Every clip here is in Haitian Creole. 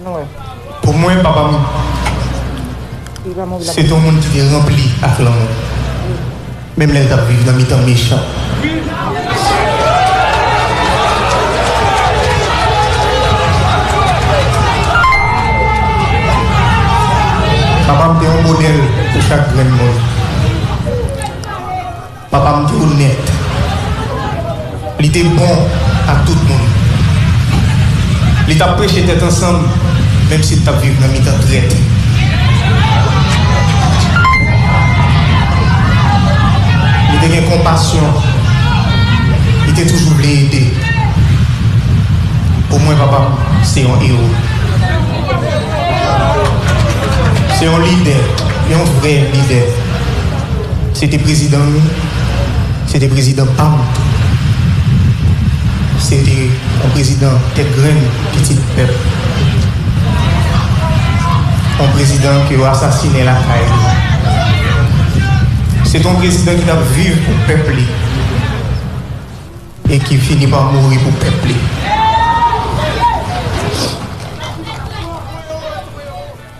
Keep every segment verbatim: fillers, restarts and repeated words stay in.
Pou mwen, papa m se te yon moun ki te ranpli ak lanmou, menm lè l t ap viv nan mitan mechan. Papa m te yon modèl pou chak grenn moun. Papa m te onèt. Li te bon ak tout moun. Li t ap preche tèt ansanm, menm si l t ap viv nan mitan trèt. Li te gen konpasyon. Li te toujou vle ede. Pou mwen, papa m se yon ewo. Se yon lidè, yon vrè lidè. Se te prezidan nou, se te prezidan pa m tou. Se te yon prezidan tèt grenn, pitit pèp. Yon prezidan ke yo asasinen lakay li. Se te yon prezidan ki t ap viv pou pèp li e ki fini pa mouri pou pèp li.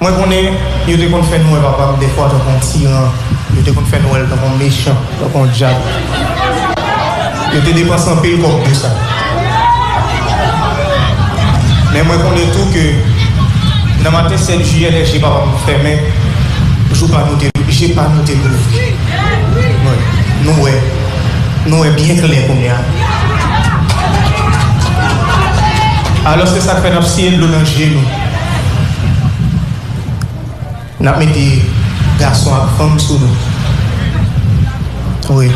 Mwen konnen yo te konn fè n wè papa m dèfwa tankou yon tiran, yo te konn fè n wè l tankou yon mechan, tankou yon dyab. Yo te depanse anpil kòb pou sa. Men mwen konnen tou ke nan maten sèt jiyè, lè je papa m fèmen, jou pa nou te, je pa nou te louvri. Wi, nou wè, nou wè byen klè kounye a. Alòske sa k fè n ap siye dlo nan je nou. N ap mete gason ak fanm sou nou. Wi.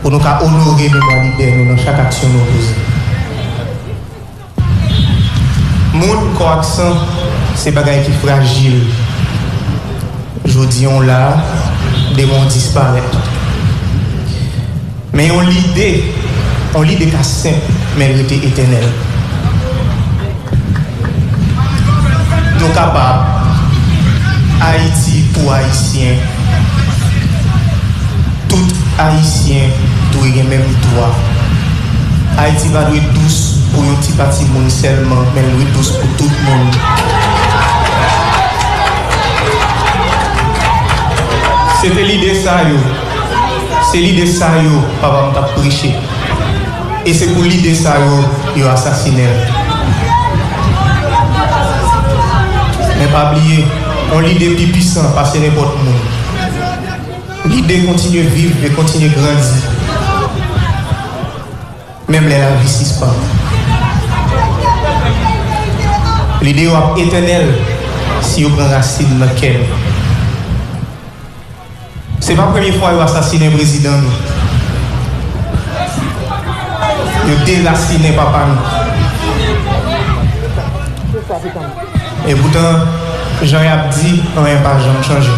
Pou nou ka onore memwa lidè nou nan chak aksyon nou poze. Moun, kò ak san, se bagay ki frajil. Jodi a w la, demen w disparèt. Men yon lide, yon lide ka senp, men l rete etènèl. Nou kapab. Ayiti pou Ayisyen. Tout Ayisyen dwe gen menm dwa. Ayiti pa dwe dous pou yon ti pati moun sèlman, men l dwe dous pou tout moun. Se te lide sa yo. Se lide sa yo papa m t ap preche. E se pou lide sa yo, yo asasinen l. Men pa bliye, yon lide pi pwisan pase nenpòt moun. Lide kontinye viv e kontinye grandi, menm lè lavi sispann. Lide yo ap etènèl si yo pran rasin nan kè nou. Se pa premye fwa yo asasinen prezidan nou. Yo derasinen papa nou. Epoutan, jan y ap di, anyen pa janm chanje.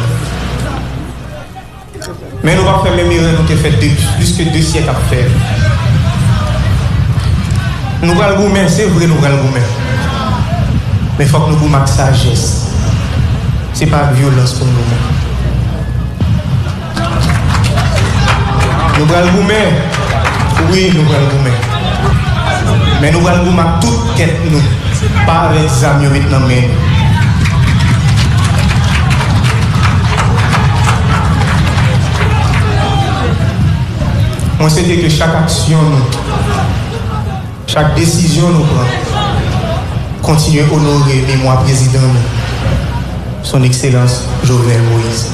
Men nou p ap fè menm erè nou te fè de, plis ke de syèk ap fè. Nou pral goumen, se vre nou pral goumen. Men fòk nou goumen ak sajès. Se pa ak vyolans pou n goumen. Nou pral goumen. Wi, nou pral goumen. Men nou pral goumen ak tout tèt nou. Pa avèk zam yo met nan men nou. Mwen swete ke chak aksyon nou, chak desizyon nou pran, kontinye onore memwa prezidan nou, Son Ekselans Jovenel Moïse.